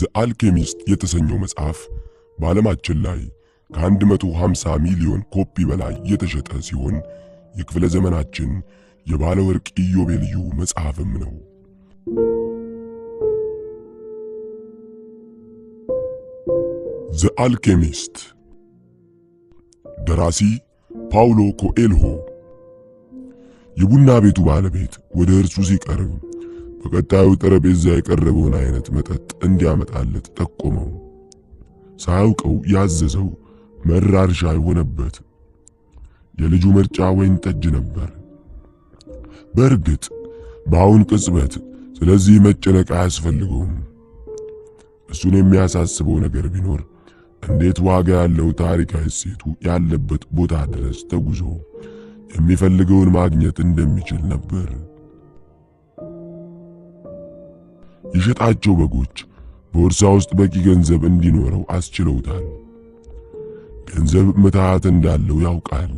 ዘ አልኬሚስት የተሰኘው መጽሐፍ በዓለማችን ላይ ከ150 ሚሊዮን ኮፒ በላይ የተሸጠ ሲሆን የክፍለ ዘመናችን የባለ ወርቅ ኢዮቤልዩ መጽሐፍም ነው። ዘ አልኬሚስት ደራሲ ፓውሎ ኮኤልሆ። የቡና ቤቱ ባለቤት ወደ እርሱ ሲቀርብ በቀጣዩ ጠረጴዛ የቀረበውን አይነት መጠጥ እንዲያመጣለት ጠቆመው። ሳያውቀው ያዘዘው መራር ሻይ ሆነበት። የልጁ ምርጫ ወይን ጠጅ ነበር። በእርግጥ በአሁን ቅጽበት ስለዚህ መጨነቅ አያስፈልገውም። እሱን የሚያሳስበው ነገር ቢኖር እንዴት ዋጋ ያለው ታሪካዊ እሴቱ ያለበት ቦታ ድረስ ተጉዞ የሚፈልገውን ማግኘት እንደሚችል ነበር። የሸጣቸው በጎች ቦርሳ ውስጥ በቂ ገንዘብ እንዲኖረው አስችለውታል። ገንዘብ ምትሃት እንዳለው ያውቃል።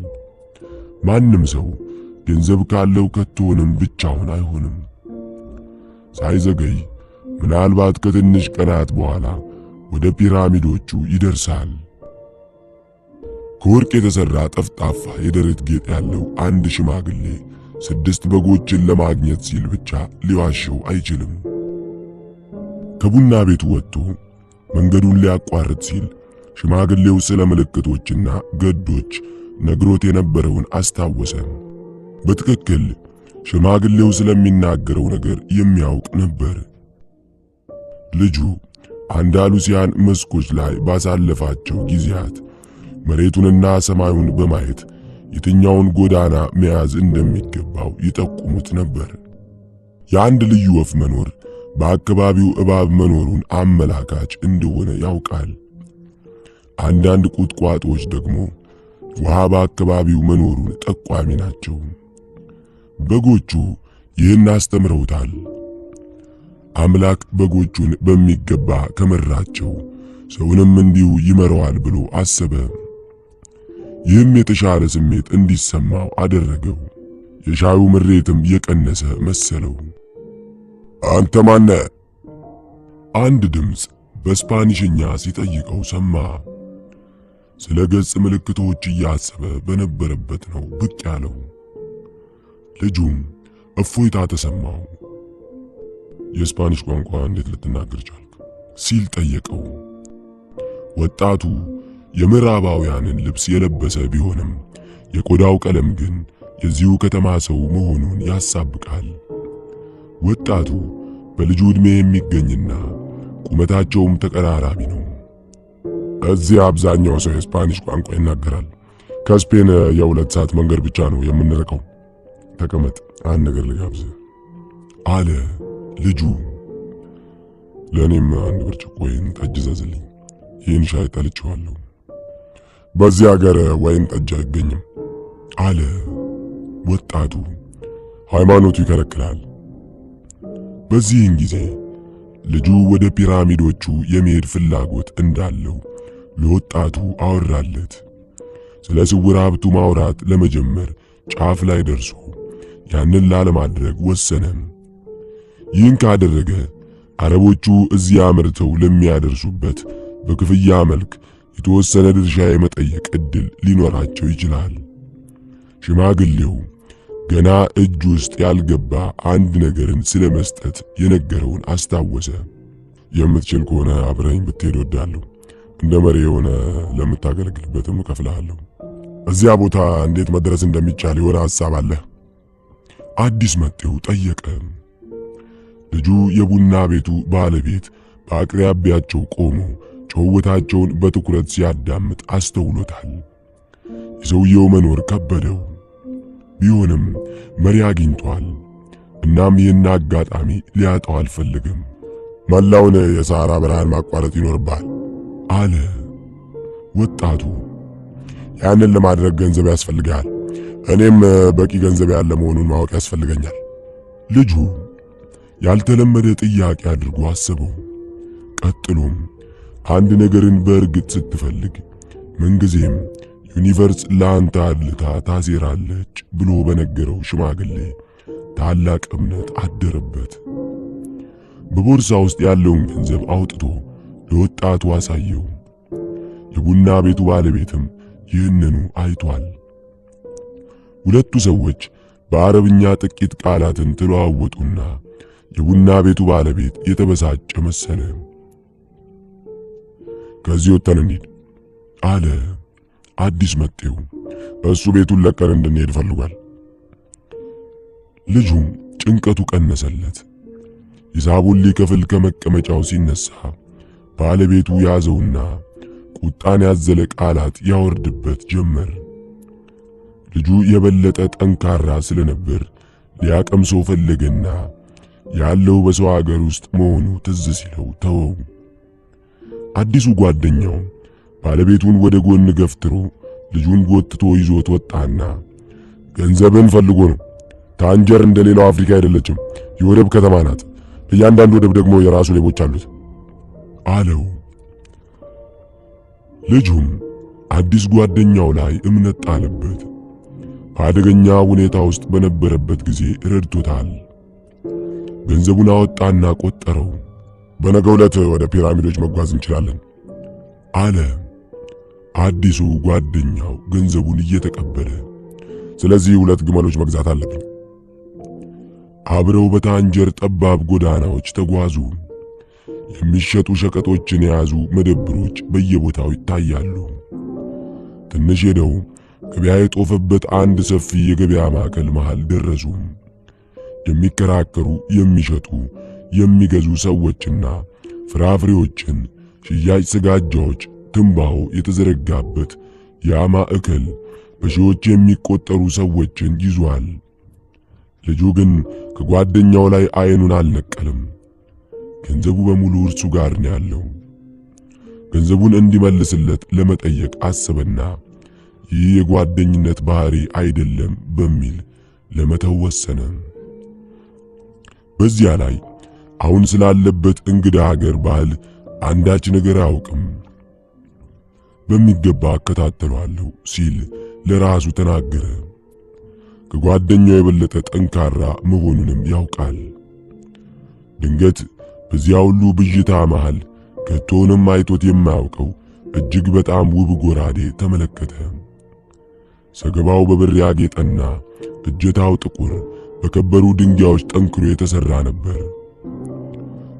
ማንም ሰው ገንዘብ ካለው ከቶንም ብቻውን አይሆንም። ሳይዘገይ ምናልባት ከትንሽ ቀናት በኋላ ወደ ፒራሚዶቹ ይደርሳል። ከወርቅ የተሰራ ጠፍጣፋ የደረት ጌጥ ያለው አንድ ሽማግሌ 6 በጎችን ለማግኘት ሲል ብቻ ሊዋሸው አይችልም። ከቡና ቤቱ ወጥቶ መንገዱን ሊያቋርጥ ሲል ሽማግሌው ስለ ምልክቶችና ገዶች ነግሮት የነበረውን አስታወሰ። በትክክል ሽማግሌው ስለሚናገረው ነገር የሚያውቅ ነበር። ልጁ አንዳሉሲያን መስኮች ላይ ባሳለፋቸው ጊዜያት መሬቱንና ሰማዩን በማየት የትኛውን ጎዳና መያዝ እንደሚገባው ይጠቁሙት ነበር። የአንድ ልዩ ወፍ መኖር በአካባቢው እባብ መኖሩን አመላካች እንደሆነ ያውቃል። አንዳንድ ቁጥቋጦዎች ደግሞ ውሃ በአካባቢው መኖሩን ጠቋሚ ናቸው። በጎቹ ይህን አስተምረውታል። አምላክ በጎቹን በሚገባ ከመራቸው ሰውንም እንዲሁ ይመራዋል ብሎ አሰበ። ይህም የተሻለ ስሜት እንዲሰማው አደረገው። የሻዩ ምሬትም የቀነሰ መሰለው። አንተ ማነህ? አንድ ድምጽ በስፓኒሽኛ ሲጠይቀው ሰማ። ስለ ገጽ ምልክቶች እያሰበ በነበረበት ነው ብቅ ያለው። ልጁም እፎይታ ተሰማው። የስፓኒሽ ቋንቋ እንዴት ልትናገር ቻልክ? ሲል ጠየቀው። ወጣቱ የምዕራባውያንን ልብስ የለበሰ ቢሆንም የቆዳው ቀለም ግን የዚሁ ከተማ ሰው መሆኑን ያሳብቃል። ወጣቱ በልጁ ዕድሜ የሚገኝና ቁመታቸውም ተቀራራቢ ነው። እዚህ አብዛኛው ሰው የስፓኒሽ ቋንቋ ይናገራል። ከስፔን የ2 ሰዓት መንገድ ብቻ ነው የምንርቀው። ተቀመጥ፣ አንድ ነገር ልጋብዝህ አለ ልጁ። ለኔም አንድ ብርጭቆ ወይን ጠጅ ዘዝልኝ። ይህን ሻይ ጠልቼዋለሁ። በዚህ ሀገር ወይን ጠጅ አይገኝም አለ ወጣቱ። ሃይማኖቱ ይከለክላል። በዚህን ጊዜ ልጁ ወደ ፒራሚዶቹ የመሄድ ፍላጎት እንዳለው ለወጣቱ አወራለት። ስለ ስውር ሀብቱ ማውራት ለመጀመር ጫፍ ላይ ደርሶ ያንን ላለማድረግ ወሰነ። ይህን ካደረገ አረቦቹ እዚያ አምርተው ለሚያደርሱበት በክፍያ መልክ የተወሰነ ድርሻ የመጠየቅ ዕድል ሊኖራቸው ይችላል። ሽማግሌው ገና እጅ ውስጥ ያልገባ አንድ ነገርን ስለመስጠት የነገረውን አስታወሰ። የምትችል ከሆነ አብረኝ ብትሄድ እወዳለሁ። እንደ መሪ የሆነ ለምታገለግልበትም እከፍልሃለሁ። እዚያ ቦታ እንዴት መድረስ እንደሚቻል የሆነ ሐሳብ አለ? አዲስ መጤው ጠየቀ። ልጁ የቡና ቤቱ ባለቤት በአቅራቢያቸው ቆሞ ጨዋታቸውን በትኩረት ሲያዳምጥ አስተውሎታል። የሰውየው መኖር ከበደው። ቢሆንም መሪ አግኝቷል። እናም ይህን አጋጣሚ ሊያጣው አልፈለገም። መላውን የሰሃራ በረሃን ማቋረጥ ይኖርብሃል አለ ወጣቱ። ያንን ለማድረግ ገንዘብ ያስፈልጋል። እኔም በቂ ገንዘብ ያለ መሆኑን ማወቅ ያስፈልገኛል። ልጁ ያልተለመደ ጥያቄ አድርጎ አሰበው። ቀጥሎም አንድ ነገርን በእርግጥ ስትፈልግ ምንጊዜም ዩኒቨርስ ላንተ አድልታ ታሴራለች ብሎ በነገረው ሽማግሌ ታላቅ እምነት አደረበት። በቦርሳ ውስጥ ያለውን ገንዘብ አውጥቶ ለወጣቱ አሳየው። የቡና ቤቱ ባለቤትም ይህንኑ አይቷል። ሁለቱ ሰዎች በአረብኛ ጥቂት ቃላትን ተለዋወጡና የቡና ቤቱ ባለቤት የተበሳጨ መሰለ። ከዚህ ወጥተን እንሂድ አለ አዲስ መጤው። እሱ ቤቱን ለቀን እንድንሄድ ፈልጓል። ልጁም ጭንቀቱ ቀነሰለት። ሂሳቡን ሊከፍል ከመቀመጫው ሲነሳ ባለቤቱ ያዘውና ቁጣን ያዘለ ቃላት ያወርድበት ጀመር። ልጁ የበለጠ ጠንካራ ስለነበር ሊያቀምሰው ፈለገና ያለው በሰው ሀገር ውስጥ መሆኑ ትዝ ሲለው ተወው። አዲሱ ጓደኛው ባለቤቱን ወደ ጎን ገፍትሮ ልጁን ጎትቶ ይዞት ወጣና ገንዘብን ፈልጎ ነው። ታንጀር እንደሌላው አፍሪካ አይደለችም፣ የወደብ ከተማ ናት። እያንዳንዱ ወደብ ደግሞ የራሱ ሌቦች አሉት አለው። ልጁም አዲስ ጓደኛው ላይ እምነት ጣለበት። በአደገኛ ሁኔታ ውስጥ በነበረበት ጊዜ ረድቶታል። ገንዘቡን አወጣና ቆጠረው። በነገው ዕለት ወደ ፒራሚዶች መጓዝ እንችላለን አለ አዲሱ ጓደኛው ገንዘቡን እየተቀበለ። ስለዚህ 2 ግመሎች መግዛት አለብኝ። አብረው በታንጀር ጠባብ ጎዳናዎች ተጓዙ። የሚሸጡ ሸቀጦችን የያዙ መደብሮች በየቦታው ይታያሉ። ትንሽ ሄደው ገበያ የጦፈበት አንድ ሰፊ የገበያ ማዕከል መሃል ደረሱ። የሚከራከሩ፣ የሚሸጡ፣ የሚገዙ ሰዎችና ፍራፍሬዎችን ሽያጭ ስጋጃዎች፣ ትንባሆ የተዘረጋበት ያ ማዕከል በሺዎች የሚቆጠሩ ሰዎችን ይዟል። ልጁ ግን ከጓደኛው ላይ አይኑን አልነቀለም። ገንዘቡ በሙሉ እርሱ ጋር ነው ያለው። ገንዘቡን እንዲመልስለት ለመጠየቅ አሰበና ይህ የጓደኝነት ባህሪ አይደለም በሚል ለመተው ወሰነ። በዚያ ላይ አሁን ስላለበት እንግዳ ሀገር ባህል አንዳች ነገር አያውቅም። በሚገባ አከታተለዋለሁ ሲል ለራሱ ተናገረ። ከጓደኛው የበለጠ ጠንካራ መሆኑንም ያውቃል። ድንገት በዚያ ሁሉ ብዥታ መሃል ከቶንም አይቶት የማያውቀው እጅግ በጣም ውብ ጎራዴ ተመለከተ። ሰገባው በብር ያጌጠና እጀታው ጥቁር በከበሩ ድንጋዮች ጠንክሮ የተሰራ ነበር።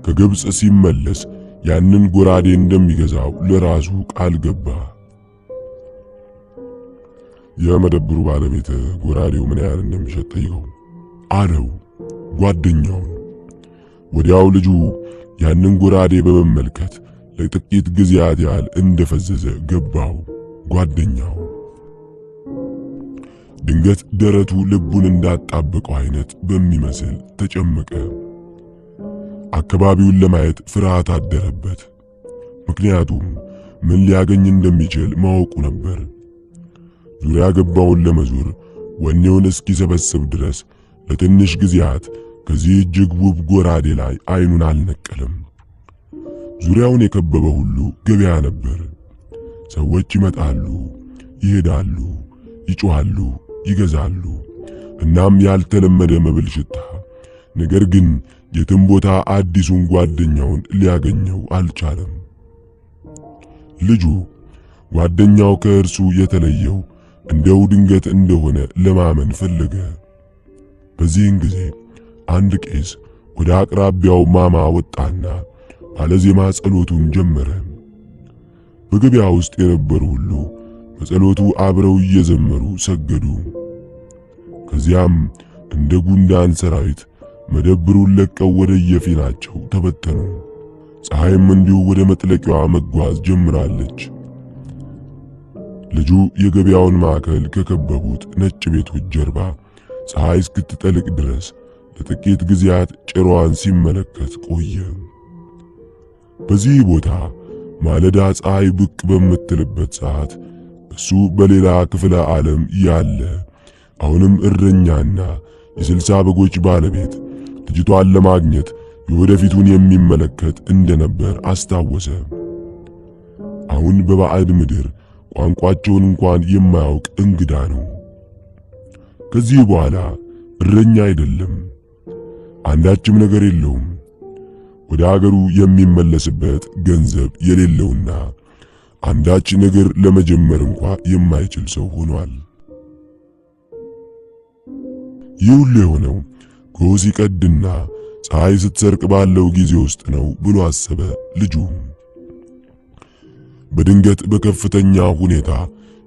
ከግብጽ ሲመለስ ያንን ጎራዴ እንደሚገዛው ለራሱ ቃል ገባ። የመደብሩ ባለቤት ጎራዴው ምን ያህል እንደሚሸጥ ጠይቀው አለው ጓደኛውን። ወዲያው ልጁ ያንን ጎራዴ በመመልከት ለጥቂት ጊዜያት ያህል እንደፈዘዘ ገባው ጓደኛው። ድንገት ደረቱ ልቡን እንዳጣበቀው አይነት በሚመስል ተጨመቀ። አካባቢውን ለማየት ፍርሃት አደረበት። ምክንያቱም ምን ሊያገኝ እንደሚችል ማወቁ ነበር። ዙሪያ ገባውን ለመዞር ወኔውን እስኪሰበስብ ድረስ ለትንሽ ጊዜያት ከዚህ እጅግ ውብ ጎራዴ ላይ አይኑን አልነቀለም። ዙሪያውን የከበበ ሁሉ ገበያ ነበር። ሰዎች ይመጣሉ፣ ይሄዳሉ፣ ይጮሃሉ፣ ይገዛሉ። እናም ያልተለመደ መብል ሽታ። ነገር ግን የትም ቦታ አዲሱን ጓደኛውን ሊያገኘው አልቻለም። ልጁ ጓደኛው ከእርሱ የተለየው እንደው ድንገት እንደሆነ ለማመን ፈለገ። በዚህን ጊዜ አንድ ቄስ ወደ አቅራቢያው ማማ ወጣና ባለዜማ ጸሎቱን ጀመረ። በገበያ ውስጥ የነበሩ ሁሉ በጸሎቱ አብረው እየዘመሩ ሰገዱ። ከዚያም እንደ ጉንዳን ሰራዊት መደብሩን ለቀው ወደ የፊናቸው ተበተኑ። ፀሐይም እንዲሁ ወደ መጥለቂያዋ መጓዝ ጀምራለች። ልጁ የገበያውን ማዕከል ከከበቡት ነጭ ቤቶች ጀርባ ፀሐይ እስክትጠልቅ ድረስ ለጥቂት ጊዜያት ጭሯን ሲመለከት ቆየ። በዚህ ቦታ ማለዳ ፀሐይ ብቅ በምትልበት ሰዓት እሱ በሌላ ክፍለ ዓለም ያለ አሁንም እረኛና የ60 በጎች ባለቤት ልጅቷን ለማግኘት የወደፊቱን የሚመለከት እንደነበር አስታወሰ። አሁን በባዕድ ምድር ቋንቋቸውን እንኳን የማያውቅ እንግዳ ነው። ከዚህ በኋላ እረኛ አይደለም፣ አንዳችም ነገር የለውም። ወደ አገሩ የሚመለስበት ገንዘብ የሌለውና አንዳች ነገር ለመጀመር እንኳ የማይችል ሰው ሆኗል። ይህ ሁሉ የሆነው ጎህ ሲቀድና ፀሐይ ስትሰርቅ ባለው ጊዜ ውስጥ ነው ብሎ አሰበ ልጁ። በድንገት በከፍተኛ ሁኔታ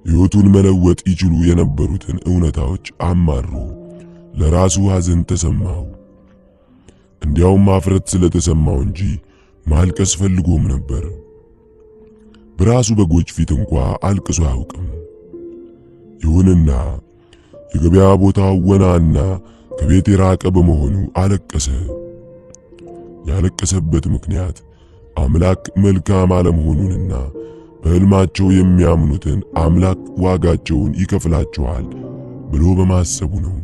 ሕይወቱን መለወጥ ይችሉ የነበሩትን እውነታዎች አማሩ ለራሱ ሐዘን ተሰማው። እንዲያውም ማፍረት ስለተሰማው እንጂ ማልቀስ ፈልጎም ነበር። በራሱ በጎች ፊት እንኳ አልቅሶ አያውቅም። ይሁንና የገበያ ቦታው ወናና ከቤት የራቀ በመሆኑ አለቀሰ። ያለቀሰበት ምክንያት አምላክ መልካም አለመሆኑንና በሕልማቸው የሚያምኑትን አምላክ ዋጋቸውን ይከፍላቸዋል ብሎ በማሰቡ ነው።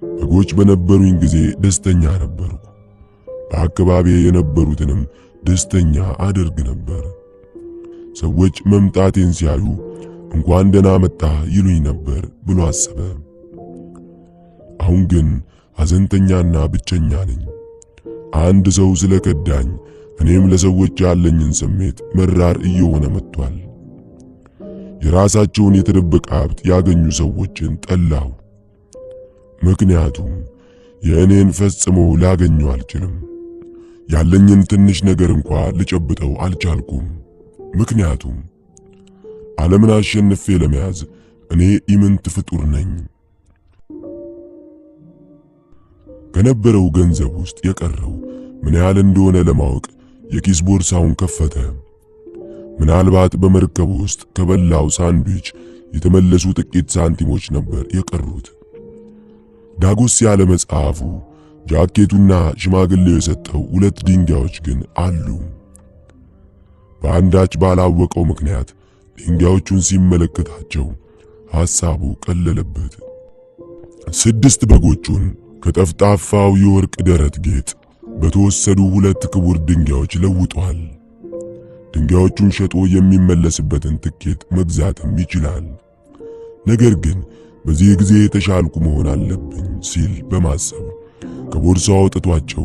በጎች በነበሩኝ ጊዜ ደስተኛ ነበርኩ። በአካባቢዬ የነበሩትንም ደስተኛ አደርግ ነበር። ሰዎች መምጣቴን ሲያዩ እንኳን ደህና መጣህ ይሉኝ ነበር ብሎ አሰበ። አሁን ግን ሐዘንተኛና ብቸኛ ነኝ። አንድ ሰው ስለከዳኝ እኔም ለሰዎች ያለኝን ስሜት መራር እየሆነ መጥቷል። የራሳቸውን የተደበቀ ሀብት ያገኙ ሰዎችን ጠላሁ። ምክንያቱም የእኔን ፈጽሞ ላገኘው አልችልም። ያለኝን ትንሽ ነገር እንኳ ልጨብጠው አልቻልኩም። ምክንያቱም ዓለምን አሸንፌ ለመያዝ እኔ ኢምንት ፍጡር ነኝ። ከነበረው ገንዘብ ውስጥ የቀረው ምን ያህል እንደሆነ ለማወቅ የኪስ ቦርሳውን ከፈተ። ምናልባት በመርከብ ውስጥ ከበላው ሳንድዊች የተመለሱ ጥቂት ሳንቲሞች ነበር የቀሩት። ዳጎስ ያለ መጽሐፉ፣ ጃኬቱና ሽማግሌው የሰጠው ሁለት ድንጋዮች ግን አሉ። በአንዳች ባላወቀው ምክንያት ድንጋዮቹን ሲመለከታቸው ሐሳቡ ቀለለበት። 6 በጎቹን ከጠፍጣፋው የወርቅ ደረት ጌጥ በተወሰዱ 2 ክቡር ድንጋዮች ለውጧል። ድንጋዮቹን ሸጦ የሚመለስበትን ትኬት መግዛትም ይችላል። ነገር ግን በዚህ ጊዜ የተሻልኩ መሆን አለብኝ ሲል በማሰብ ከቦርሳው አውጥቷቸው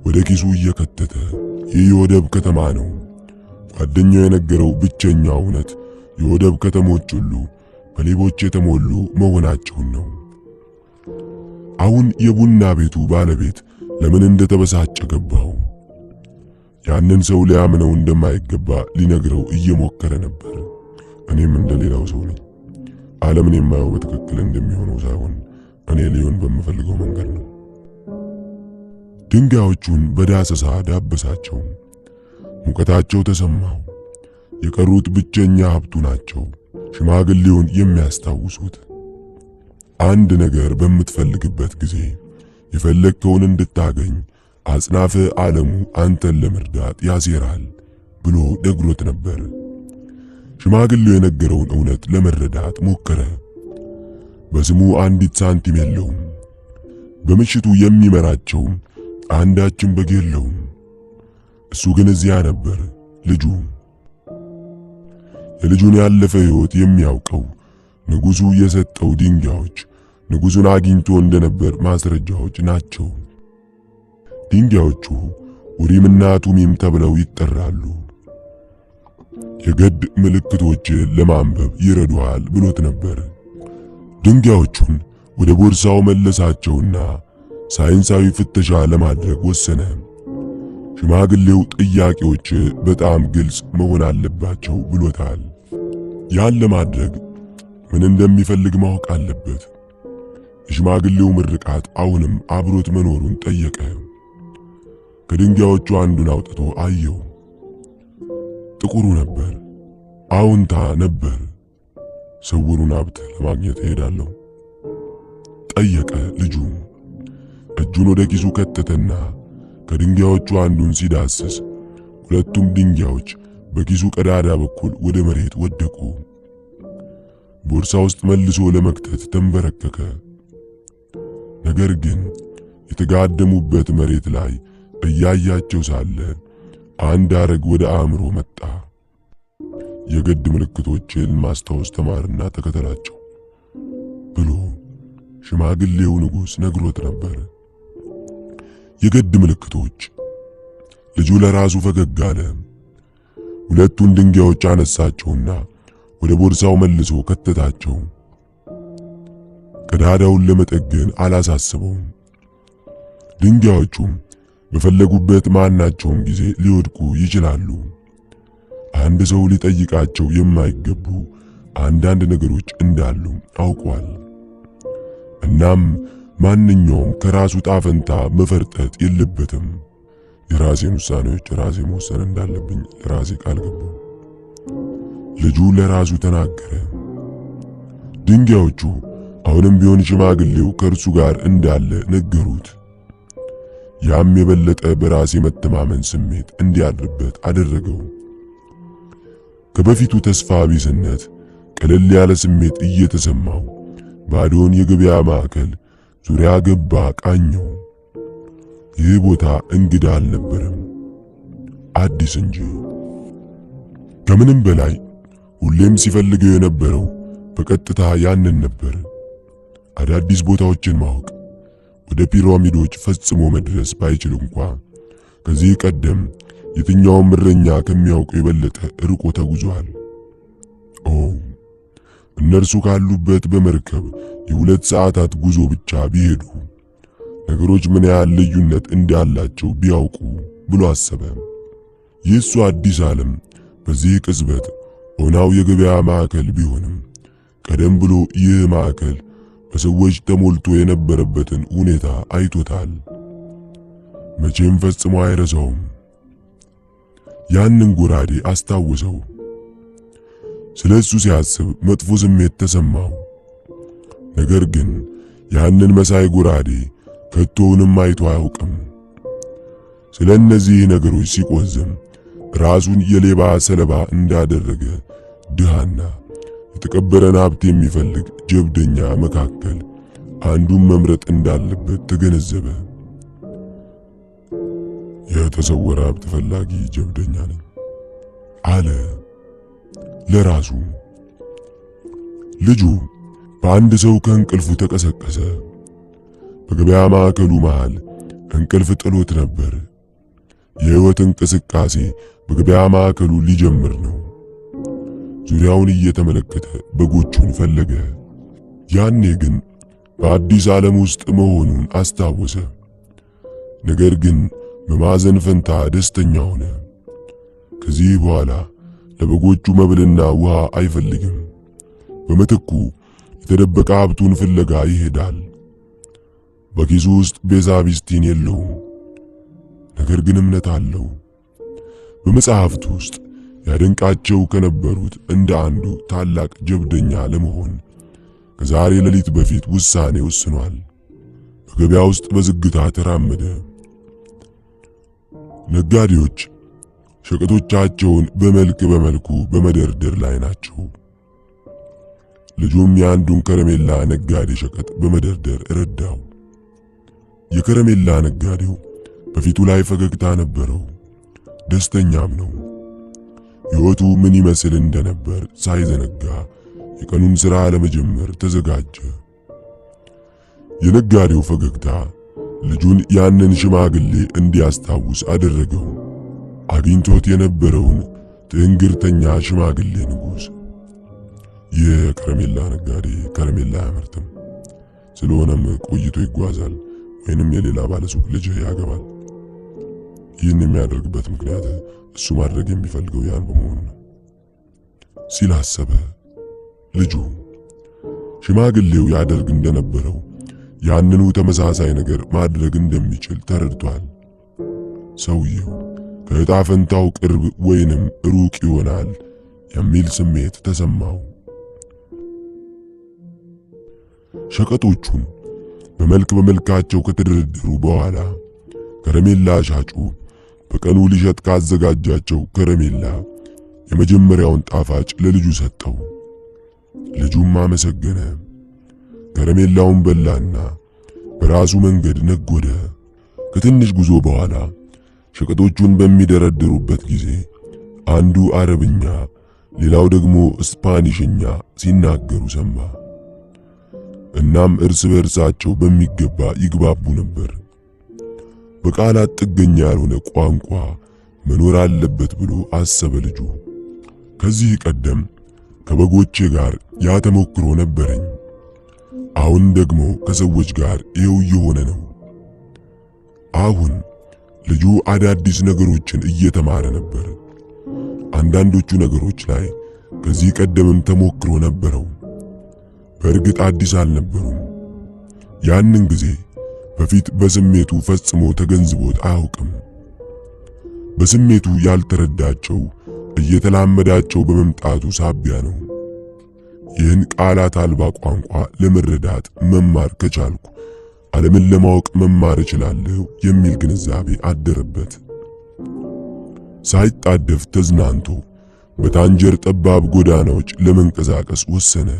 ወደ ኪሱ እየከተተ ይህ የወደብ ከተማ ነው። ጓደኛው የነገረው ብቸኛው እውነት የወደብ ከተሞች ሁሉ በሌቦች የተሞሉ መሆናቸውን ነው። አሁን የቡና ቤቱ ባለቤት ለምን እንደተበሳጨ ገባው። ያንን ሰው ሊያምነው እንደማይገባ ሊነግረው እየሞከረ ነበር። እኔም እንደሌላው ሰው ነኝ። ዓለምን የማየው በትክክል እንደሚሆነው ሳይሆን እኔ ሊሆን በምፈልገው መንገድ ነው። ድንጋዮቹን በዳሰሳ ዳበሳቸው። ሙቀታቸው ተሰማው። የቀሩት ብቸኛ ሀብቱ ናቸው፣ ሽማግሌውን የሚያስታውሱት። አንድ ነገር በምትፈልግበት ጊዜ የፈለግከውን እንድታገኝ አጽናፈ ዓለሙ አንተን ለመርዳት ያሴራል ብሎ ነግሮት ነበር። ሽማግሌው የነገረውን እውነት ለመረዳት ሞከረ። በስሙ አንዲት ሳንቲም የለውም። በምሽቱ የሚመራቸው አንዳችም በግ የለውም። እሱ ግን እዚያ ነበር። ልጁ የልጁን ያለፈ ሕይወት የሚያውቀው ንጉሱ የሰጠው ድንጋዮች ንጉሱን አግኝቶ እንደነበር ማስረጃዎች ናቸው። ድንጋዮቹ ኡሪምና ቱሚም ተብለው ይጠራሉ። የገድ ምልክቶች ለማንበብ ይረዱሃል ብሎት ነበር። ድንጋዮቹን ወደ ቦርሳው መለሳቸውና ሳይንሳዊ ፍተሻ ለማድረግ ወሰነ። ሽማግሌው ጥያቄዎች በጣም ግልጽ መሆን አለባቸው ብሎታል። ያን ለማድረግ ምን እንደሚፈልግ ማወቅ አለበት። የሽማግሌው ምርቃት አሁንም አብሮት መኖሩን ጠየቀ። ከድንጋዮቹ አንዱን አውጥቶ አየው። ጥቁሩ ነበር፣ አዎንታ ነበር። ስውሩን ሀብት ለማግኘት እሄዳለሁ ጠየቀ ልጁ። እጁን ወደ ኪሱ ከተተና ከድንጋዮቹ አንዱን ሲዳስስ ሁለቱም ድንጋዮች በኪሱ ቀዳዳ በኩል ወደ መሬት ወደቁ። ቦርሳ ውስጥ መልሶ ለመክተት ተንበረከከ። ነገር ግን የተጋደሙበት መሬት ላይ እያያቸው ሳለ አንድ ሐረግ ወደ አእምሮ መጣ። የገድ ምልክቶችን ማስታወስ ተማርና ተከተላቸው ብሎ ሽማግሌው ንጉሥ ነግሮት ነበር። የገድ ምልክቶች ልጁ ለራሱ ፈገግ አለ። ሁለቱን ድንጋዮች አነሳቸውና ወደ ቦርሳው መልሶ ከተታቸው። ቀዳዳውን ለመጠገን አላሳሰበውም። ድንጋዮቹም በፈለጉበት ማናቸውም ጊዜ ሊወድቁ ይችላሉ። አንድ ሰው ሊጠይቃቸው የማይገቡ አንዳንድ ነገሮች እንዳሉ አውቋል። እናም ማንኛውም ከራሱ ጣፈንታ መፈርጠጥ የለበትም። የራሴን ውሳኔዎች ራሴ መወሰን እንዳለብኝ ለራሴ ቃል ገባሁ። ልጁ ለራሱ ተናገረ። ድንጋዮቹ አሁንም ቢሆን ሽማግሌው ከእርሱ ጋር እንዳለ ነገሩት። ያም የበለጠ በራስ የመተማመን ስሜት እንዲያድርበት አደረገው። ከበፊቱ ተስፋ ቢስነት ቀለል ያለ ስሜት እየተሰማው ባዶን የገበያ ማዕከል ዙሪያ ገባ ቃኘው። ይህ ቦታ እንግዳ አልነበረም፣ አዲስ እንጂ። ከምንም በላይ ሁሌም ሲፈልገው የነበረው በቀጥታ ያንን ነበር። አዳዲስ ቦታዎችን ማወቅ፣ ወደ ፒራሚዶች ፈጽሞ መድረስ ባይችል እንኳ ከዚህ ቀደም የትኛውም እረኛ ከሚያውቀው የበለጠ ርቆ ተጉዟል። ኦ እነርሱ ካሉበት በመርከብ የ2 ሰዓታት ጉዞ ብቻ ቢሄዱ ነገሮች ምን ያህል ልዩነት እንዳላቸው ቢያውቁ ብሎ አሰበ። የእሱ አዲስ ዓለም በዚህ ቅጽበት ኦናው የገበያ ማዕከል ቢሆንም ቀደም ብሎ ይህ ማዕከል በሰዎች ተሞልቶ የነበረበትን ሁኔታ አይቶታል። መቼም ፈጽሞ አይረሳውም። ያንን ጎራዴ አስታወሰው። ስለ እሱ ሲያስብ መጥፎ ስሜት ተሰማው። ነገር ግን ያንን መሳይ ጎራዴ ከቶውንም አይቶ አያውቅም። ስለ እነዚህ ነገሮች ሲቆዝም ራሱን የሌባ ሰለባ እንዳደረገ ድሃና የተቀበረን ሀብት የሚፈልግ ጀብደኛ መካከል አንዱን መምረጥ እንዳለበት ተገነዘበ። የተሰወረ ሀብት ፈላጊ ጀብደኛ ነኝ አለ ለራሱ። ልጁ በአንድ ሰው ከእንቅልፉ ተቀሰቀሰ። በገበያ ማዕከሉ መሃል እንቅልፍ ጥሎት ነበር። የህይወት እንቅስቃሴ በገበያ ማዕከሉ ሊጀምር ነው። ዙሪያውን እየተመለከተ በጎቹን ፈለገ። ያኔ ግን በአዲስ ዓለም ውስጥ መሆኑን አስታወሰ። ነገር ግን በማዘን ፈንታ ደስተኛ ሆነ። ከዚህ በኋላ ለበጎቹ መብልና ውሃ አይፈልግም። በምትኩ የተደበቀ ሀብቱን ፍለጋ ይሄዳል። በኪሱ ውስጥ ቤዛቢስቲን የለውም፣ ነገር ግን እምነት አለው። በመጽሐፍት ውስጥ ያደንቃቸው ከነበሩት እንደ አንዱ ታላቅ ጀብደኛ ለመሆን ከዛሬ ሌሊት በፊት ውሳኔ ወስኗል። በገበያ ውስጥ በዝግታ ተራመደ። ነጋዴዎች ሸቀጦቻቸውን በመልክ በመልኩ በመደርደር ላይ ናቸው። ልጁም የአንዱን ከረሜላ ነጋዴ ሸቀጥ በመደርደር ረዳው። የከረሜላ ነጋዴው በፊቱ ላይ ፈገግታ ነበረው፣ ደስተኛም ነው። ሕይወቱ ምን ይመስል እንደነበር ሳይዘነጋ የቀኑን ሥራ ለመጀመር ተዘጋጀ። የነጋዴው ፈገግታ ልጁን ያንን ሽማግሌ እንዲያስታውስ አደረገው። አግኝቶት የነበረውን ትንግርተኛ ሽማግሌ ንጉሥ። የከረሜላ ነጋዴ ከረሜላ አያመርትም። ስለሆነም ቆይቶ ይጓዛል ወይንም የሌላ ባለሱቅ ልጅ ያገባል። ይህን የሚያደርግበት ምክንያት እሱ ማድረግ የሚፈልገው ያን በመሆኑ ነው ሲል አሰበ። ልጁ ሽማግሌው ያደርግ እንደነበረው ያንኑ ተመሳሳይ ነገር ማድረግ እንደሚችል ተረድቷል። ሰውየው ከዕጣ ፈንታው ቅርብ ወይንም ሩቅ ይሆናል የሚል ስሜት ተሰማው። ሸቀጦቹን በመልክ በመልካቸው ከተደረደሩ በኋላ ከረሜላ ሻጩ በቀኑ ሊሸጥ ካዘጋጃቸው ከረሜላ የመጀመሪያውን ጣፋጭ ለልጁ ሰጠው። ልጁም አመሰገነ። ከረሜላውን በላና በራሱ መንገድ ነጎደ። ከትንሽ ጉዞ በኋላ ሸቀጦቹን በሚደረድሩበት ጊዜ አንዱ አረብኛ ሌላው ደግሞ ስፓኒሽኛ ሲናገሩ ሰማ። እናም እርስ በእርሳቸው በሚገባ ይግባቡ ነበር። በቃላት ጥገኛ ያልሆነ ቋንቋ መኖር አለበት ብሎ አሰበ ልጁ። ከዚህ ቀደም ከበጎቼ ጋር ያ ተሞክሮ ነበረኝ። አሁን ደግሞ ከሰዎች ጋር ይኸው እየሆነ ነው። አሁን ልጁ አዳዲስ ነገሮችን እየተማረ ነበር። አንዳንዶቹ ነገሮች ላይ ከዚህ ቀደምም ተሞክሮ ነበረው። በእርግጥ አዲስ አልነበሩም። ያንን ጊዜ በፊት በስሜቱ ፈጽሞ ተገንዝቦት አያውቅም። በስሜቱ ያልተረዳቸው እየተላመዳቸው በመምጣቱ ሳቢያ ነው። ይህን ቃላት አልባ ቋንቋ ለመረዳት መማር ከቻልኩ ዓለምን ለማወቅ መማር እችላለሁ የሚል ግንዛቤ አደረበት። ሳይጣደፍ ተዝናንቶ በታንጀር ጠባብ ጎዳናዎች ለመንቀሳቀስ ወሰነ።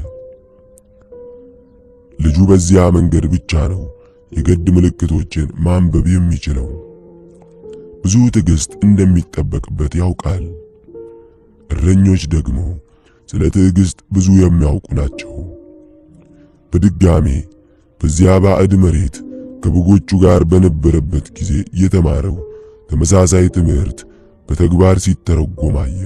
ልጁ በዚያ መንገድ ብቻ ነው የገድ ምልክቶችን ማንበብ የሚችለው። ብዙ ትዕግስት እንደሚጠበቅበት ያውቃል። እረኞች ደግሞ ስለ ትዕግስት ብዙ የሚያውቁ ናቸው። በድጋሜ በዚያ ባዕድ መሬት ከበጎቹ ጋር በነበረበት ጊዜ የተማረው ተመሳሳይ ትምህርት በተግባር ሲተረጎም አየ።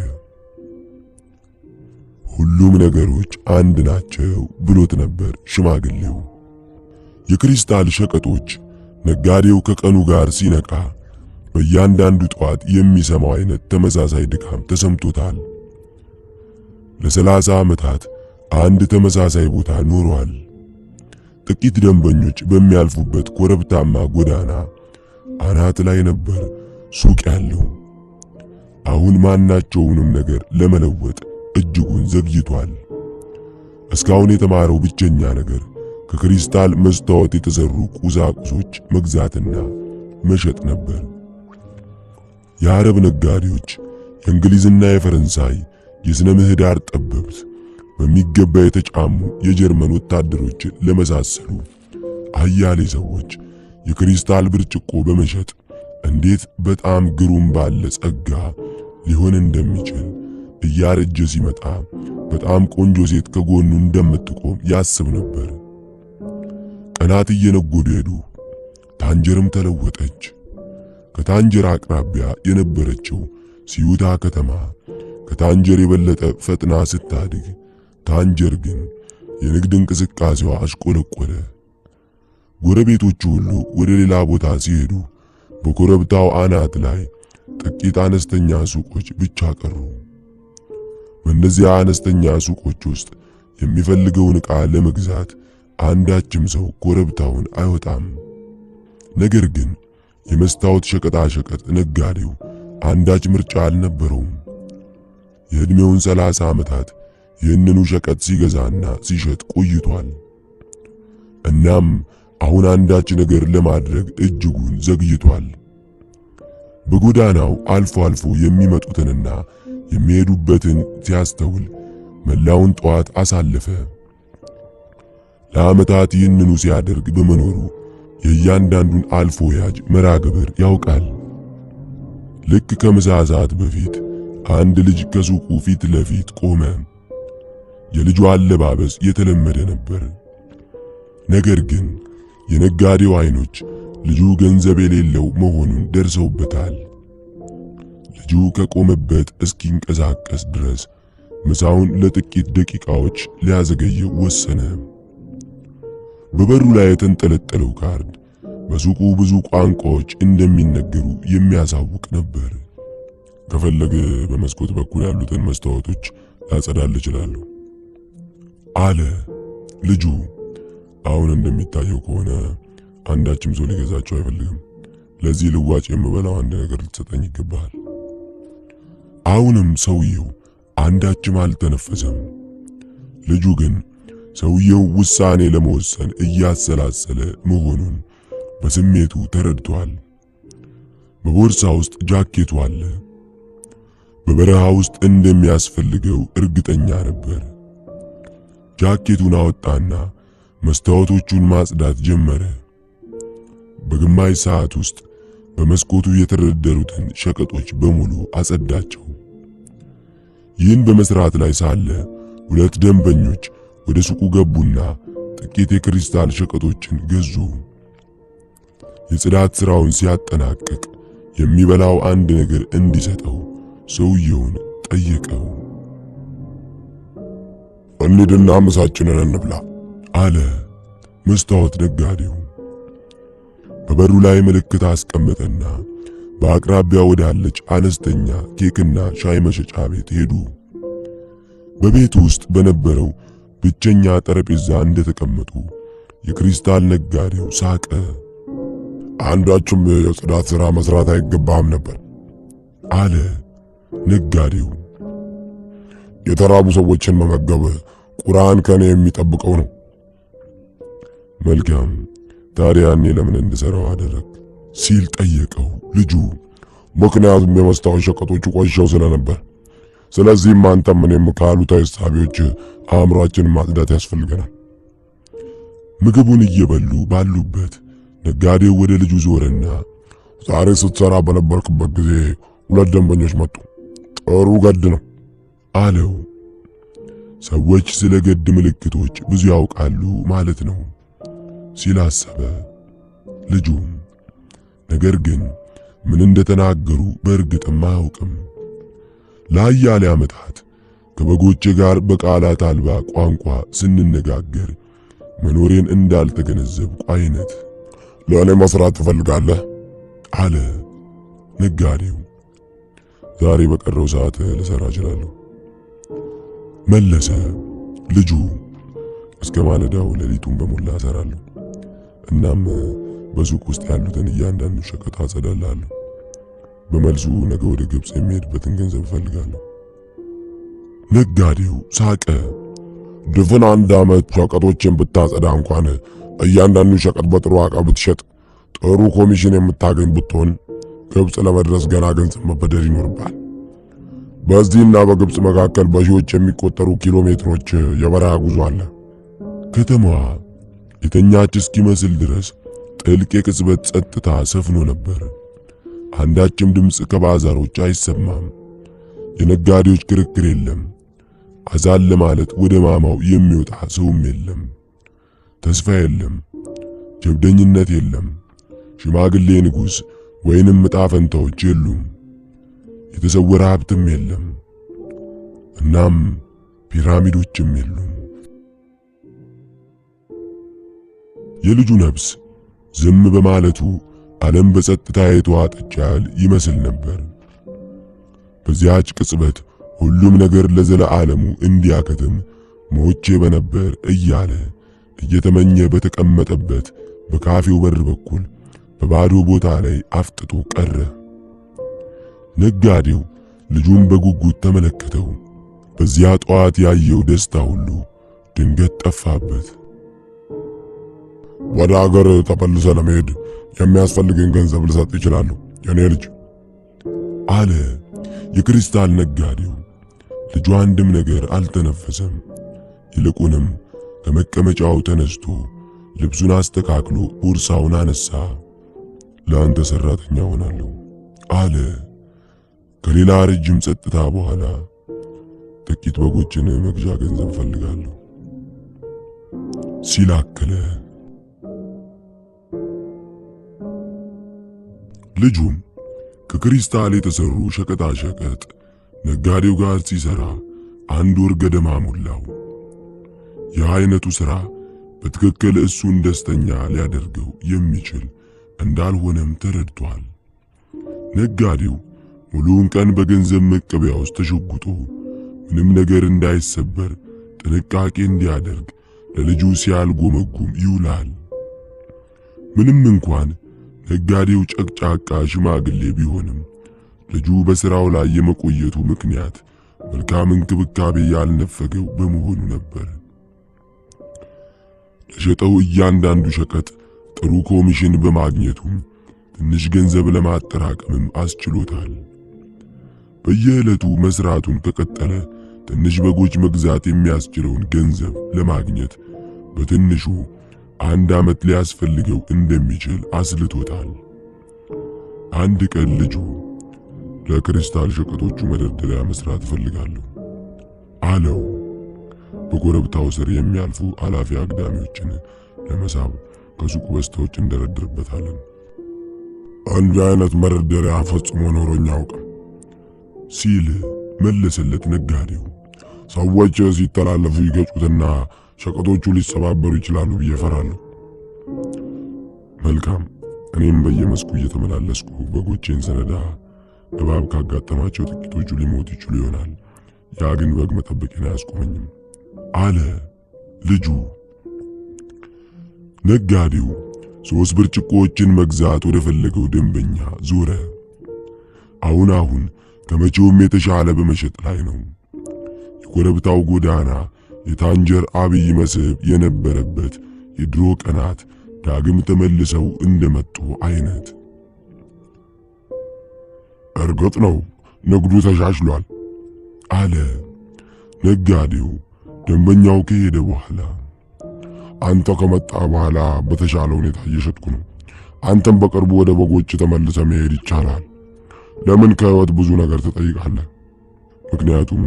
ሁሉም ነገሮች አንድ ናቸው ብሎት ነበር ሽማግሌው። የክሪስታል ሸቀጦች ነጋዴው ከቀኑ ጋር ሲነቃ በእያንዳንዱ ጠዋት የሚሰማው አይነት ተመሳሳይ ድካም ተሰምቶታል። ለ30 ዓመታት አንድ ተመሳሳይ ቦታ ኖሯል። ጥቂት ደንበኞች በሚያልፉበት ኮረብታማ ጎዳና አናት ላይ ነበር ሱቅ ያለው። አሁን ማናቸውንም ነገር ለመለወጥ እጅጉን ዘግይቷል። እስካሁን የተማረው ብቸኛ ነገር ከክሪስታል መስታወት የተሰሩ ቁሳቁሶች መግዛትና መሸጥ ነበር። የአረብ ነጋዴዎች፣ የእንግሊዝና የፈረንሳይ የስነ ምህዳር ጠበብት፣ በሚገባ የተጫሙ የጀርመን ወታደሮችን ለመሳሰሉ አያሌ ሰዎች የክሪስታል ብርጭቆ በመሸጥ እንዴት በጣም ግሩም ባለ ጸጋ ሊሆን እንደሚችል እያረጀ ሲመጣ በጣም ቆንጆ ሴት ከጎኑ እንደምትቆም ያስብ ነበር። ቀናት እየነጎዱ ሄዱ። ታንጀርም ተለወጠች። ከታንጀር አቅራቢያ የነበረችው ሲዩታ ከተማ ከታንጀር የበለጠ ፈጥና ስታድግ፣ ታንጀር ግን የንግድ እንቅስቃሴዋ አሽቆለቆለ። ጎረቤቶቹ ሁሉ ወደ ሌላ ቦታ ሲሄዱ በኮረብታው አናት ላይ ጥቂት አነስተኛ ሱቆች ብቻ ቀሩ። በእነዚያ አነስተኛ ሱቆች ውስጥ የሚፈልገውን ዕቃ ለመግዛት አንዳችም ሰው ኮረብታውን አይወጣም። ነገር ግን የመስታወት ሸቀጣ ሸቀጥ ነጋዴው አንዳች ምርጫ አልነበረውም። የዕድሜውን 30 ዓመታት ይህንኑ ሸቀጥ ሲገዛና ሲሸጥ ቆይቷል። እናም አሁን አንዳች ነገር ለማድረግ እጅጉን ዘግይቷል። በጎዳናው አልፎ አልፎ የሚመጡትንና የሚሄዱበትን ሲያስተውል መላውን ጠዋት አሳለፈ። ለዓመታት ይህንኑ ሲያደርግ በመኖሩ የእያንዳንዱን አልፎ ያጅ መርሃ ግብር ያውቃል። ልክ ከምሳ ሰዓት በፊት አንድ ልጅ ከሱቁ ፊት ለፊት ቆመ። የልጁ አለባበስ የተለመደ ነበር። ነገር ግን የነጋዴው አይኖች ልጁ ገንዘብ የሌለው መሆኑን ደርሰውበታል። ልጁ ከቆመበት እስኪንቀሳቀስ ድረስ ምሳውን ለጥቂት ደቂቃዎች ሊያዘገየው ወሰነ። በበሩ ላይ የተንጠለጠለው ካርድ በሱቁ ብዙ ቋንቋዎች እንደሚነገሩ የሚያሳውቅ ነበር። ከፈለገ በመስኮት በኩል ያሉትን መስታወቶች ላጸዳል እችላለሁ አለ ልጁ። አሁን እንደሚታየው ከሆነ አንዳችም ሰው ሊገዛቸው አይፈልግም። ለዚህ ልዋጭ የምበላው አንድ ነገር ልትሰጠኝ ይገባሃል። አሁንም ሰውየው አንዳችም አልተነፈሰም። ልጁ ግን ሰውየው ውሳኔ ለመወሰን እያሰላሰለ መሆኑን በስሜቱ ተረድቷል። በቦርሳ ውስጥ ጃኬቱ አለ። በበረሃ ውስጥ እንደሚያስፈልገው እርግጠኛ ነበር። ጃኬቱን አወጣና መስታወቶቹን ማጽዳት ጀመረ። በግማሽ ሰዓት ውስጥ በመስኮቱ የተደረደሩትን ሸቀጦች በሙሉ አጸዳቸው። ይህን በመስራት ላይ ሳለ ሁለት ደንበኞች ወደ ሱቁ ገቡና ጥቂት የክሪስታል ሸቀጦችን ገዙ። የጽዳት ስራውን ሲያጠናቅቅ የሚበላው አንድ ነገር እንዲሰጠው ሰውየውን ጠየቀው። እንሂድና ምሳችንን እንብላ አለ መስታወት ነጋዴው። በበሩ ላይ ምልክት አስቀመጠና በአቅራቢያው ወዳለች አነስተኛ ኬክና ሻይ መሸጫ ቤት ሄዱ። በቤቱ ውስጥ በነበረው ብቸኛ ጠረጴዛ እንደተቀመጡ የክሪስታል ነጋዴው ሳቀ። አንዳችም የጽዳት ሥራ መስራት አይገባህም ነበር አለ ነጋዴው። የተራቡ ሰዎችን መመገብ ቁርአን ከኔ የሚጠብቀው ነው። መልካም፣ ታዲያ እኔ ለምን እንድሰራው አደረግ ሲል ጠየቀው ልጁ። ምክንያቱም የመስታወት ሸቀጦቹ ቆሽሸው ስለነበር። ስለዚህም አንተም እኔም ካሉታዊ እሳቤዎች አእምሯችንን ማጽዳት ያስፈልገናል። ምግቡን እየበሉ ባሉበት ነጋዴው ወደ ልጁ ዞረና ዛሬ ስትሰራ በነበርክበት ጊዜ 2 ደንበኞች መጡ። ጥሩ ገድ ነው አለው። ሰዎች ስለ ገድ ምልክቶች ብዙ ያውቃሉ ማለት ነው ሲል አሰበ ልጁ። ነገር ግን ምን እንደተናገሩ በእርግጥም አያውቅም። ለአያሌ ዓመታት ከበጎቼ ጋር በቃላት አልባ ቋንቋ ስንነጋገር መኖሬን እንዳልተገነዘብኩ አይነት። ለእኔ መስራት ትፈልጋለህ? አለ ነጋዴው። ዛሬ በቀረው ሰዓት ልሰራ እችላለሁ መለሰ ልጁ። እስከ ማለዳው ሌሊቱን በሞላ እሰራለሁ። እናም በሱቅ ውስጥ ያሉትን እያንዳንዱ ሸቀጥ አጸዳላለሁ። በመልሱ ነገ ወደ ግብጽ የሚሄድበትን ገንዘብ እፈልጋለሁ። ነጋዴው ሳቀ። ድፍን 1 ዓመት ሸቀጦችን ብታጸዳ እንኳን እያንዳንዱ ሸቀጥ በጥሩ ዋጋ ብትሸጥ ጥሩ ኮሚሽን የምታገኝ ብትሆን ግብጽ ለመድረስ ገና ገንዘብ መበደር ይኖርብሃል። በዚህና በግብጽ መካከል በሺዎች የሚቆጠሩ ኪሎ ሜትሮች የበረሃ ጉዞ አለ። ከተማዋ የተኛች እስኪመስል ድረስ ጥልቅ የቅጽበት ጸጥታ ሰፍኖ ነበር። አንዳችም ድምጽ ከባዛሮች አይሰማም። የነጋዴዎች ክርክር የለም። አዛን ለማለት ወደ ማማው የሚወጣ ሰውም የለም። ተስፋ የለም። ጀብደኝነት የለም። ሽማግሌ ንጉሥ ወይንም ዕጣ ፈንታዎች የሉም። የተሰወረ ሀብትም የለም። እናም ፒራሚዶችም የሉም። የልጁ ነፍስ ዝም በማለቱ ዓለም በጸጥታ የተዋጠች ያህል ይመስል ነበር። በዚያች ቅጽበት ሁሉም ነገር ለዘለዓለሙ እንዲያከትም ሞቼ በነበር እያለ እየተመኘ በተቀመጠበት በካፌው በር በኩል በባዶ ቦታ ላይ አፍጥጦ ቀረ። ነጋዴው ልጁን በጉጉት ተመለከተው። በዚያ ጠዋት ያየው ደስታ ሁሉ ድንገት ጠፋበት። ወደ አገር ተመልሰ ለመሄድ የሚያስፈልግን ገንዘብ ልሰጥ እችላለሁ የኔ ልጅ አለ የክሪስታል ነጋዴው። ልጁ አንድም ነገር አልተነፈሰም። ይልቁንም ከመቀመጫው ተነስቶ ልብሱን አስተካክሎ ቦርሳውን አነሳ። ለአንተ ሰራተኛ ሆናለሁ አለ። ከሌላ ረጅም ጸጥታ በኋላ ጥቂት በጎችን መግዣ ገንዘብ እፈልጋለሁ ሲል አከለ። ልጁም ከክሪስታል የተሰሩ ሸቀጣ ሸቀጥ ነጋዴው ጋር ሲሰራ 1 ወር ገደማ ሞላው። የአይነቱ ሥራ በትክክል እሱን ደስተኛ ሊያደርገው የሚችል እንዳልሆነም ተረድቷል። ነጋዴው ሙሉውን ቀን በገንዘብ መቀበያ ውስጥ ተሸጉጦ ምንም ነገር እንዳይሰበር ጥንቃቄ እንዲያደርግ ለልጁ ሲያልጎመጉም ይውላል። ምንም እንኳን ነጋዴው ጨቅጫቃ ሽማግሌ ቢሆንም ልጁ በስራው ላይ የመቆየቱ ምክንያት መልካም እንክብካቤ ያልነፈገው በመሆኑ ነበር። ለሸጠው እያንዳንዱ ሸቀጥ ጥሩ ኮሚሽን በማግኘቱም ትንሽ ገንዘብ ለማጠራቀምም አስችሎታል። በየዕለቱ መስራቱን ከቀጠለ ትንሽ በጎች መግዛት የሚያስችለውን ገንዘብ ለማግኘት በትንሹ 1 ዓመት ሊያስፈልገው እንደሚችል አስልቶታል። አንድ ቀን ልጁ ለክሪስታል ሸቀጦቹ መደርደሪያ መስራት እፈልጋለሁ አለው። በኮረብታው ስር የሚያልፉ አላፊ አግዳሚዎችን ለመሳብ ከሱቁ በስተውጭ እንደረድርበታለን። እንዲህ አይነት መደርደሪያ ፈጽሞ ኖሮኝ አያውቅም ሲል መለሰለት ነጋዴው። ሰዎች ሲተላለፉ ይገጩትና ሸቀጦቹ ሊሰባበሩ ይችላሉ ብዬ እፈራለሁ። መልካም፣ እኔም በየመስኩ እየተመላለስኩ በጎቼን ስነዳ እባብ ካጋጠማቸው ጥቂቶቹ ሊሞቱ ይችሉ ይሆናል። ያ ግን በግ መጠበቄን አያስቆመኝም አለ ልጁ። ነጋዴው 3 ብርጭቆዎችን መግዛት ወደ ፈለገው ደንበኛ ዞረ። አሁን አሁን ከመቼውም የተሻለ በመሸጥ ላይ ነው። የኮረብታው ጎዳና የታንጀር አብይ መስህብ የነበረበት የድሮ ቀናት ዳግም ተመልሰው እንደመጡ አይነት። እርግጥ ነው ንግዱ ተሻሽሏል አለ ነጋዴው ደንበኛው ከሄደ በኋላ። አንተ ከመጣ በኋላ በተሻለ ሁኔታ እየሸጥኩ ነው። አንተም በቅርቡ ወደ በጎች ተመልሰ መሄድ ይቻላል። ለምን ከህይወት ብዙ ነገር ትጠይቃለህ? ምክንያቱም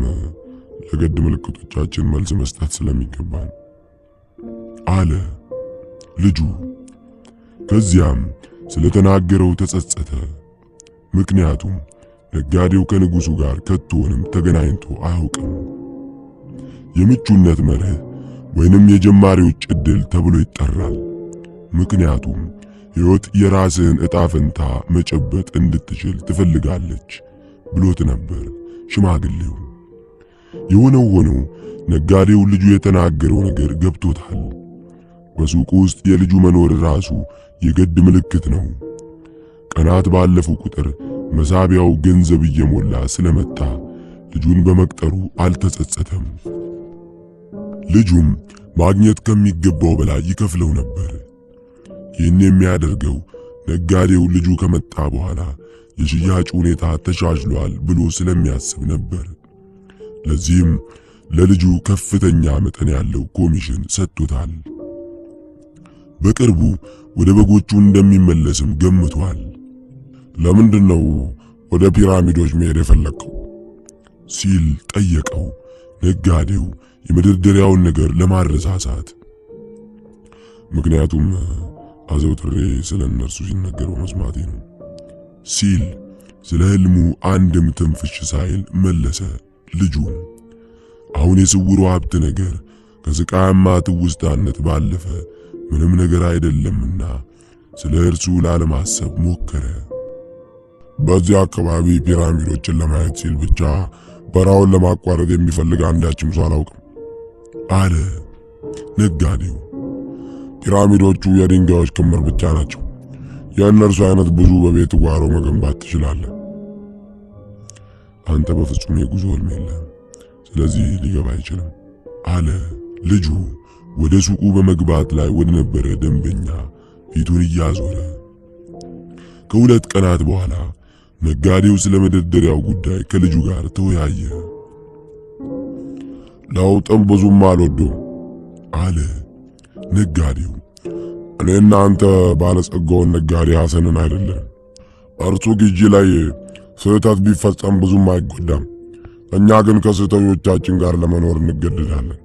ለገድ ምልክቶቻችን መልስ መስጠት ስለሚገባን አለ ልጁ። ከዚያም ስለተናገረው ተጸጸተ። ምክንያቱም ነጋዴው ከንጉሱ ጋር ከቶውንም ተገናኝቶ አያውቅም። የምቹነት መርህ ወይንም የጀማሪዎች ዕድል ተብሎ ይጠራል። ምክንያቱም ሕይወት የራስህን ዕጣ ፈንታ መጨበጥ እንድትችል ትፈልጋለች ብሎት ነበር ሽማግሌው። የሆነው ሆኖ ነጋዴው ልጁ የተናገረው ነገር ገብቶታል። በሱቁ ውስጥ የልጁ መኖር ራሱ የገድ ምልክት ነው። ቀናት ባለፉ ቁጥር መሳቢያው ገንዘብ እየሞላ ስለመጣ ልጁን በመቅጠሩ አልተጸጸተም። ልጁም ማግኘት ከሚገባው በላይ ይከፍለው ነበር። ይህን የሚያደርገው ነጋዴው ልጁ ከመጣ በኋላ የሽያጭ ሁኔታ ተሻሽሏል ብሎ ስለሚያስብ ነበር። ለዚህም ለልጁ ከፍተኛ መጠን ያለው ኮሚሽን ሰጥቶታል። በቅርቡ ወደ በጎቹ እንደሚመለስም ገምቷል። ለምንድን ነው ወደ ፒራሚዶች መሄድ የፈለግከው ሲል ጠየቀው ነጋዴው የመደርደሪያውን ነገር ለማረሳሳት። ምክንያቱም አዘውትሬ ስለ እነርሱ ሲነገር በመስማቴ ነው ሲል ስለ ህልሙ አንድም ትንፍሽ ሳይል መለሰ ልጁ። አሁን የስውሩ ሀብት ነገር ከስቃያማ ትውስታነት ባለፈ ምንም ነገር አይደለምና ስለ እርሱ ላለማሰብ ሞከረ። በዚህ አካባቢ ፒራሚዶችን ለማየት ሲል ብቻ በረሃውን ለማቋረጥ የሚፈልግ አንዳችም ሰው አላውቅም አለ ነጋዴው። ፒራሚዶቹ የድንጋዮች ክምር ብቻ ናቸው። የእነርሱ አይነት ብዙ በቤት ጓሮ መገንባት ትችላለህ። አንተ በፍጹም የጉዞ ህልም የለህም፣ ስለዚህ ሊገባ አይችልም አለ ልጁ ወደ ሱቁ በመግባት ላይ ወደ ነበረ ደንበኛ ፊቱን እያዞረ። ከሁለት ቀናት በኋላ ነጋዴው ስለ መደርደሪያው ጉዳይ ከልጁ ጋር ተወያየ። ለውጥም ብዙም አልወደውም አለ ነጋዴው። እኔና አንተ ባለጸጋውን ነጋዴ ሐሰንን አይደለም። እርሱ ግዢ ላይ ስህተት ቢፈጸም ብዙም አይጎዳም። እኛ ግን ከስህተቶቻችን ጋር ለመኖር እንገደዳለን።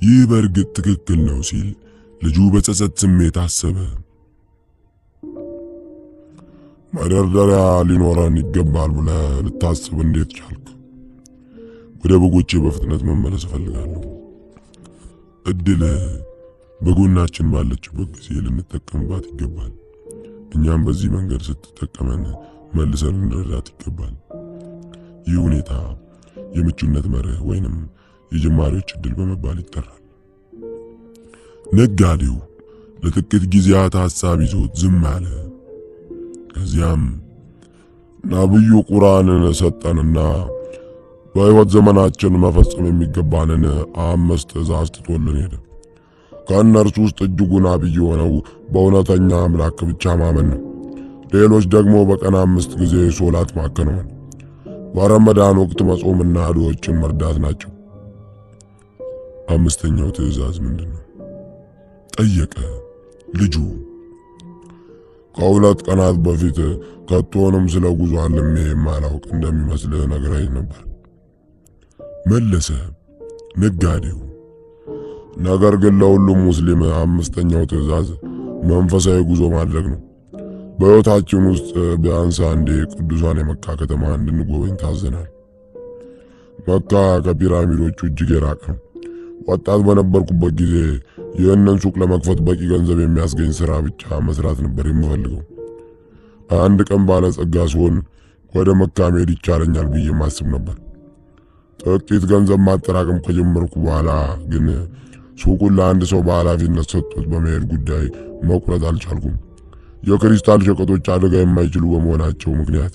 ይህ በእርግጥ ትክክል ነው ሲል ልጁ በጸጸት ስሜት አሰበ። መደርደሪያ ሊኖረን ይገባል ብለህ ልታስብ እንዴት ቻልክ? ወደ በጎቼ በፍጥነት መመለስ እፈልጋለሁ። እድል በጎናችን ባለችበት ጊዜ ልንጠቀምባት ይገባል። እኛም በዚህ መንገድ ስትጠቀመን መልሰን ልንረዳት ይገባል። ይህ ሁኔታ የምቹነት መርህ ወይንም የጀማሪዎች እድል በመባል ይጠራል። ነጋዴው ለጥቂት ጊዜያት ሐሳብ ይዞት ዝም አለ። ከዚያም ነብዩ ቁርአንን ሰጠንና በሕይወት ዘመናችን መፈጸም የሚገባንን 5 ትእዛዝ ትቶልን ሄደ። ከእነርሱ ውስጥ እጅጉን አብይ የሆነው በእውነተኛ አምላክ ብቻ ማመን ነው። ሌሎች ደግሞ በቀን 5 ጊዜ ሶላት ማከናወን፣ በረመዳን ወቅት መጾምና ድሆችን መርዳት ናቸው። አምስተኛው ትእዛዝ ምንድን ነው? ጠየቀ ልጁ። ከ2 ቀናት በፊት ከቶንም ስለ ጉዞ አልሜ የማላውቅ እንደሚመስልህ ነግረኸኝ ነበር መለሰ ነጋዴው። ነገር ግን ለሁሉም ሙስሊም አምስተኛው ትእዛዝ መንፈሳዊ ጉዞ ማድረግ ነው። በሕይወታችን ውስጥ ቢያንስ አንዴ ቅዱሷን የመካ ከተማ እንድንጎበኝ ታዘናል። መካ ከፒራሚዶቹ እጅግ የራቀ ነው። ወጣት በነበርኩበት ጊዜ ይህንን ሱቅ ለመክፈት በቂ ገንዘብ የሚያስገኝ ስራ ብቻ መስራት ነበር የምፈልገው። አንድ ቀን ባለጸጋ ስሆን ወደ መካ መሄድ ይቻለኛል ብዬ ማስብ ነበር። ጥቂት ገንዘብ ማጠራቀም ከጀመርኩ በኋላ ግን ሱቁን ለአንድ ሰው በኃላፊነት ሰጥቶት በመሄድ ጉዳይ መቁረጥ አልቻልኩም። የክሪስታል ሸቀጦች አደጋ የማይችሉ በመሆናቸው ምክንያት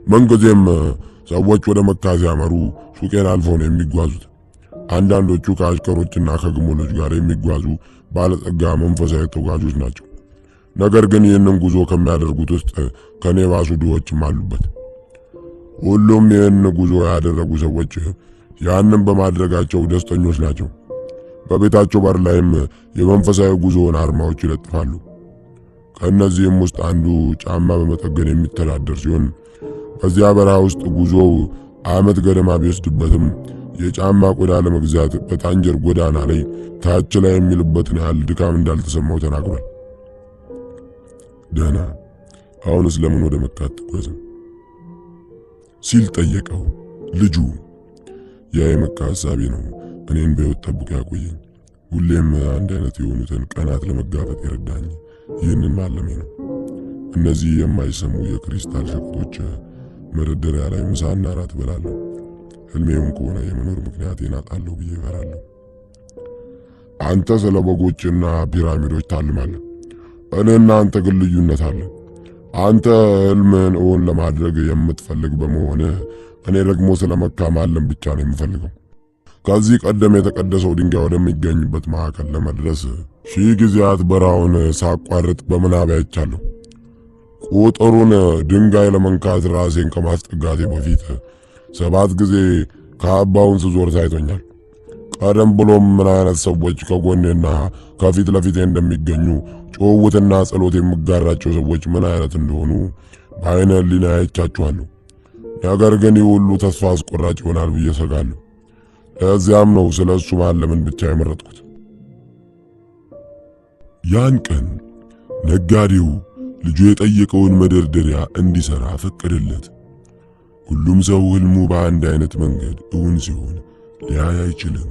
ምንጊዜም ሰዎች ወደ መካ ሲያመሩ ሱቄን አልፈው ነው የሚጓዙት። አንዳንዶቹ ከአሽከሮችና ከግመሎች ጋር የሚጓዙ ባለጸጋ መንፈሳዊ ተጓዦች ናቸው። ነገር ግን ይህንን ጉዞ ከሚያደርጉት ውስጥ ከኔ ባሱ ድሆችም አሉበት። ሁሉም ይህን ጉዞ ያደረጉ ሰዎች ያንን በማድረጋቸው ደስተኞች ናቸው። በቤታቸው በር ላይም የመንፈሳዊ ጉዞውን አርማዎች ይለጥፋሉ። ከእነዚህም ውስጥ አንዱ ጫማ በመጠገን የሚተዳደር ሲሆን በዚያ በረሃ ውስጥ ጉዞው ዓመት ገደማ ቢወስድበትም የጫማ ቆዳ ለመግዛት በታንጀር ጎዳና ላይ ታች ላይ የሚልበትን ያህል ድካም እንዳልተሰማው ተናግሯል። ደህና፣ አሁንስ ለምን ወደ መካ አትጓዝም ሲል ጠየቀው ልጁ። ያ የመካ ሐሳቤ ነው እኔን በሕይወት ጠብቆ ያቆየኝ። ሁሌም አንድ አይነት የሆኑትን ቀናት ለመጋፈጥ የረዳኝ ይህንን ማለሜ ነው። እነዚህ የማይሰሙ የክሪስታል ሸቀጦች መደርደሪያ ላይ ምሳና እራት እበላለሁ። ህልሜውን ከሆነ የመኖር ምክንያቴን አጣለሁ ብዬ እፈራለሁ። አንተ ስለ በጎችና ፒራሚዶች ታልማለህ። እኔና አንተ ግን ልዩነት አለ። አንተ ህልምህን እውን ለማድረግ የምትፈልግ በመሆንህ፣ እኔ ደግሞ ስለ መካ ማለም ብቻ ነው የምፈልገው። ከዚህ ቀደም የተቀደሰው ድንጋይ ወደሚገኝበት ማዕከል ለመድረስ 1000 ጊዜያት በረሃውን ሳቋርጥ በምናቤ አይቻለሁ። ቁጥሩን ድንጋይ ለመንካት ራሴን ከማስጠጋቴ በፊት 7 ጊዜ ካባውን ስዞር ታይቶኛል። ቀደም ብሎም ምን አይነት ሰዎች ከጎኔና ከፊት ለፊቴ እንደሚገኙ፣ ጭውውትና ጸሎት የምጋራቸው ሰዎች ምን አይነት እንደሆኑ በአይነ ሕሊና አይቻቸዋለሁ። ነገር ግን ይህ ሁሉ ተስፋ አስቆራጭ ይሆናል ብዬ እሰጋለሁ። ለዚያም ነው ስለ እሱ ማለምን ብቻ የመረጥኩት። ያን ቀን ነጋዴው ልጁ የጠየቀውን መደርደሪያ እንዲሰራ ፈቀደለት። ሁሉም ሰው ህልሙ በአንድ አይነት መንገድ እውን ሲሆን ሊያይ አይችልም።